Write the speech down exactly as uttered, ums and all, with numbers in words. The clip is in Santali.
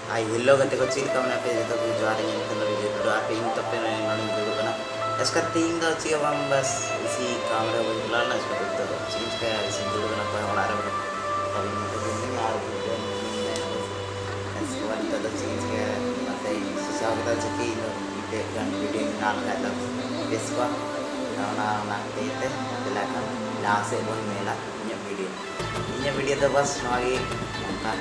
ᱦᱟᱭ ᱦᱮᱞᱳ ᱜᱟᱛᱮ ᱠᱚ, ᱪᱮᱫ ᱞᱮᱠᱟ ᱢᱮᱱᱟᱜ ᱯᱮᱭᱟ? ᱡᱚᱛᱚ ᱠᱚ ᱡᱚᱦᱟᱨ᱾ ᱤᱧ ᱧᱩᱛᱩᱢ ᱫᱚ ᱵᱤᱡᱚᱭ ᱴᱩᱰᱩ, ᱟᱨ ᱤᱧ ᱛᱚᱯᱮ ᱱᱚᱰᱮᱧ ᱫᱩᱲᱩᱵ ᱠᱟᱱᱟ᱾ ᱮᱥᱠᱟᱨ ᱛᱮᱦᱮᱧ ᱫᱚ ᱪᱮᱫ ᱦᱚᱸ ᱵᱟᱝ, ᱵᱟᱥ ᱤᱥᱤ ᱠᱟᱢ ᱨᱮ ᱵᱟᱹᱧ ᱪᱟᱞᱟᱣ ᱞᱮᱱᱟ, ᱮᱥᱠᱟᱨ ᱛᱮ ᱪᱮᱫ ᱤᱧ ᱪᱤᱠᱟᱹᱭᱟ, ᱤᱥᱤ ᱫᱩᱲᱩᱵ ᱠᱟᱱᱟ ᱠᱚ ᱚᱲᱟᱜ ᱨᱮ᱾ ᱛᱟᱵᱤᱧ ᱢᱮᱛᱟ ᱫᱤᱧ ᱟᱨ ᱮᱥᱠᱟᱨ ᱱᱤᱛᱚᱜ ᱫᱚ ᱪᱮᱫ ᱤᱧ ᱪᱤᱠᱟᱹᱭᱟ, ᱚᱱᱟᱛᱮ ᱥᱚᱪᱟᱣ ᱠᱮᱫᱟ ᱡᱮ ᱤᱧ ᱫᱚ ᱢᱤᱫᱴᱮᱡ ᱜᱟᱱ ᱵᱷᱤᱰᱤᱭᱳᱧ ᱵᱮᱱᱟᱣ ᱞᱮᱠᱷᱟᱡ ᱫᱚ ᱵᱮᱥ ᱠᱚᱜᱼᱟ᱾ ᱚᱱᱟ, ᱚᱱᱟ ᱦᱚᱛᱮᱡ ᱛᱮ ᱫᱮᱞᱟ ᱠᱷᱟᱱ ᱞᱟᱦᱟ ᱥᱮᱫ ᱵᱚᱱ ᱧᱮᱞᱟ ᱤᱧᱟᱹᱜ ᱵᱷᱤᱰᱤᱭᱳ᱾ ᱤᱧᱟᱹᱜ ᱵᱷᱤᱰᱤᱭᱳ ᱫᱚ ᱵᱟᱥ ᱱᱚᱣᱟ ᱜᱮ, ᱚᱱᱠᱟ